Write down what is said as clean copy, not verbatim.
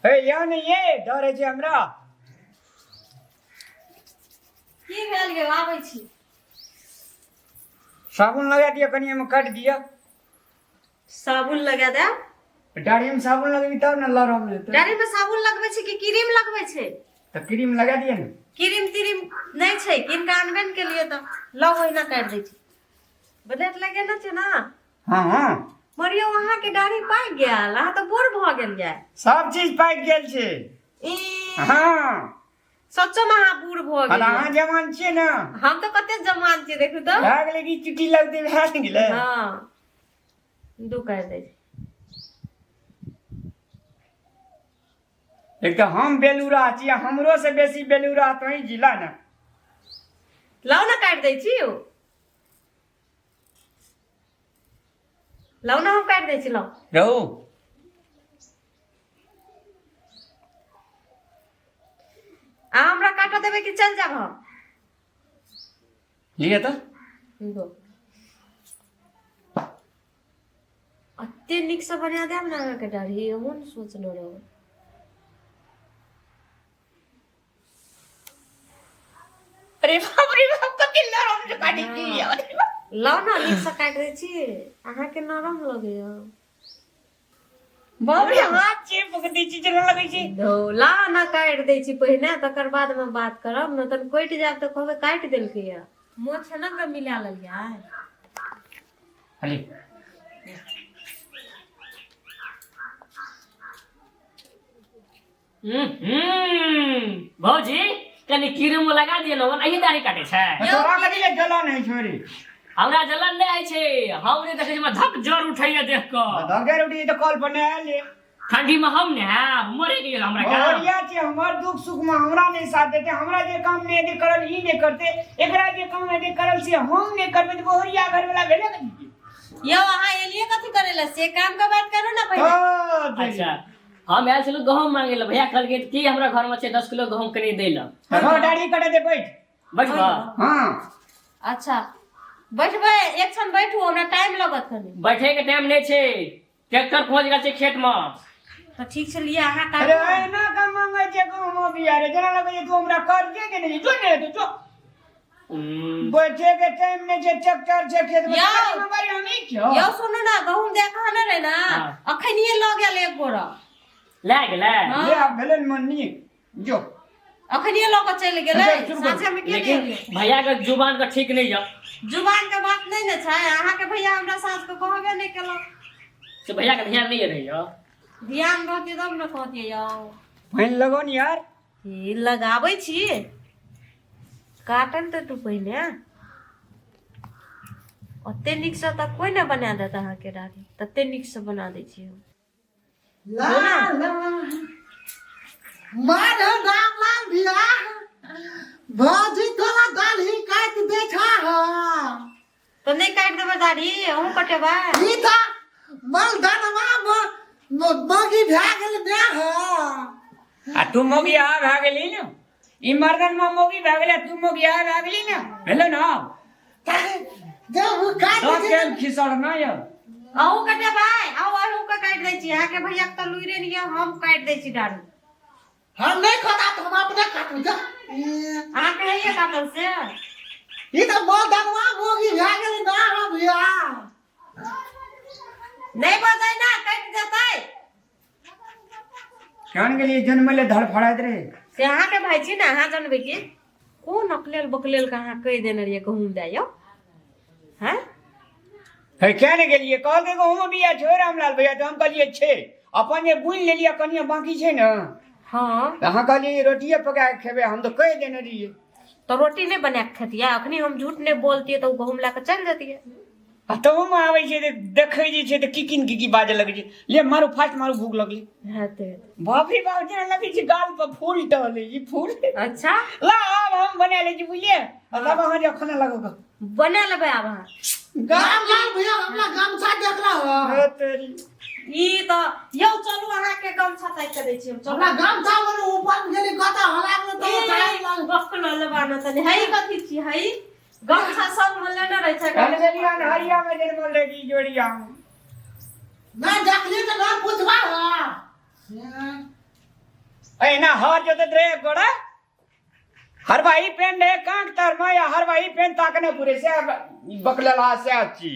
हे यौ ने ये डर होइ छै हमरा। की भेल गे? आबै छी। साबुन लगा दिअ कनि, एहिमे काटि दिअ। साबुन लगा दे? दाढ़ी में साबुन लगेबी तब ने लरम हेतै। दाढ़ी में साबुन लगबै छै कि क्रीम लगबै छै? तऽ क्रीम लगा दिअ ने। क्रीम त्रीम नहि छै, कीन कऽ आनबे ने केलियै। तऽ लौ, ओहिना काटि दै छी। ब्लेड लगेने छै ने? हँ हँ। मरियौ, अहाँके दाढ़ी पाकि गेल, अहाँ तऽ बूढ़ भऽ गेलियै। सब चीज पाकि गेल छै। ई हँ। सचो में अहाँ बूढ़ भऽ हँ, अहाँ गेलियै। जवान छियै ने। हम तऽ कते जवान छियै, देखू तऽ। भए गेलै कि चुट्टी लगतै, भए ने गेलै। हँ, दू काटि दै छी। एक तऽ हम बेलूरा छी आ हमरो से बेसी बेलूरा तोही जिला ने। लाउ ने, काटि दै छी। यौ, लाउ ने, हम काटि दै छी, लाउ। रहू। अहाँ हमरा काटऽ देबै कि चलि जायब हम? लिअ तऽ। दो। एते नीकसँ बना देब ने अहाँके दाढ़ी, अहूँ ने सोचने रहू। अरे बाप रे बाप, कते लरम से काटै छी। अरे बाप। लाउ ने, नीकसँ काटि दै छी अहाँके, नरम लगैया। बाप रे, हाथ चिपक दै छी जेना लगै छै। ला ने, काटि दै छी पहिने, तकर बादमे बात करब ने। तन कटि जायब तऽ कहबै काटि देलकै। मोछ ने के मिला लेलियै। अरे। भौजी, कनि क्रीम लगा दिअ ने। अही दाढ़ी काटै छै? तोरा कथी ले जलन है छोरी? हमरा जलन नहि होइ छै। हम नहि देखै छी, हमरा धक जर उठैया देख कऽ। धक उठी तऽ कल पर नहि आयल। ठंडी में हम ने आयब, मरे गेल हमरा काम। बढ़िया छै। हमर दुख सुख में हमरा नहीं साथ देते, हमरा जे काम नहीं हेतै करल ई नहीं करते, एकरा जे काम हेतै करल से हम नहीं करबै, तऽ बहुरिया घर वाला भेलै कथी? यौ, अहाँ एलियै कथी करै लए, से काम के बात करू ने पहिले। हँ, अच्छा, हम आयल छलहुँ गहूँम मांगे लए। भैया कहलकै की हमरा घर में छै 10 किलो गहूँम, कनि दै लए। हँ, दाढ़ी कटे दे, बैठ। बैठबा? हँ। अच्छा, बैठबै? एक क्षण बैठू, हमरा टाइम लगत कनि। बैठे के टाइम नहि छै, ट्रैक्टर पहुँच गेल छै खेत में। तऽ ठीक छै, लिअ अहाँ। अरे। काटू। एना का मांगे छै गहूँम बिया रे, जेना लगै छै तू हमरा कर्जे देने छी। जो ने तू जो। बैठे के टाइम नहीं छै, ट्रैक्टर छै खेत में। यौ। जिम्मेवारी हम ही छियौ। यौ, सुनू ने, गहूँम दे कहने रहे ने? हाँ। अखनिये लऽ गेल एक बोरा। लए गेलै? हाँ। ले, आब भेलै ने मन नीक, जो। अखनिये लऽ कऽ चलि गेलै। अच्छा, शुरू करू। साँझे मे के लेकिन गेलै? भैया के जुबान के ठीक नहीं यऽ। जुबान के बात नहि ने छै। अहाँके भैया हमरा साँझ के कहबे नहि केलक। से भैया के ध्यान नहीं रही यऽ। ध्यान रहतियै तब ने कहतियै यौ। पानि लगो ने यार। ई लगाबै छी, काटल तऽ तू पहिने ओते नीकसँ तऽ कोइ नहि बना देत अहाँके दाढ़ी, तते नीकसँ बना दै छी हम। ला ला मारे राम लाल भैया, भौजी तोरा दाढ़ी काटि दे छा। तऽ नहि काटि देबै दाढ़ी? अहूँ कटेबै? ई तऽ मलदनमा मगी भए गेल ने ह। आ तू मोगी आ भए गेली ने। ई मर्दन में मोगी भए गेलै, तू मोगी आ भए गेली ने, भेलै ने आब? जब ओ काटि दस दे टाइम खिसड़ ना यौ। अहूँ कटेबै? आउ, अहूँ के काटि दै छी। अहाँके भैया के तऽ लुइरे नहि यऽ, हम काटि दै छी दाढ़ी। हम नहि खाता तऽ हम अपने काटू जा। अहाँके हैये काटल से? ई तऽ मलदनमा मगी भए गेल ना ह भैया। नहि बजै ना, कटि जेतै। केहन गेलियै जन्म ले धड़फड़ाइत रहे। से अहाँके भाय छी ने, अहाँ जानबै की। कोन अकलेल बकलेल के अहाँ कहि देने रहियै गहूँम दए यौ? हैं? हे, किया ने गेलियै? कहलकै गहूँम बिया छो रामलाल भैया, तऽ हम कहलियै छै, अपन जे बुनि लेलियै, कनिए बाँकी छै ने। तऽ अहाँ कहलियै रोटिए पका कऽ खेबै, हम तऽ कहि देने रहियै। तऽ रोटी नहि बना कऽ खेतियै? अखनी हम झूठ नहि बोलतियै तऽ ओ गहूँम लए कऽ चलि जतियै। आ तहूमे आबै छै तऽ देखै जे छै तऽ की किन की की बाजऽ लगै छै। ले मारू, फास्ट मारू, भूख लगलै। हेतै। बाप रे बाप, जेना लगै छै गाल पर फूल टहलै ई फूल। अच्छा। ला, आब हम बना लै छी, बुझलियै? आ तब अहाँ जे खाना लगो कऽ बना लेबै आब अहाँ। रामलाल भैया, हमरा गमछा देखला हो? तेरी। ई तऽ यौ, चलू, अहाँके गमछा ताकि कऽ दै छी हम, चलू। हमरा गमछा बोले ऊपर में गेली कता हला गेलो तऽ टाइम लाग बकलो लेबाना तनी। हई, कथी छी हई? गमछा संग में लेने रहै छै। कल गेलियै हरिया में जनमल रही जोड़िया। ना देखली तऽ ना पूछबा हो। एना हर जोतैत रहे एक गोड़ा हरवाही पेन रहे कांख तर में या हरवाही पेन ताकने पूरे से बकलला से अच्छी।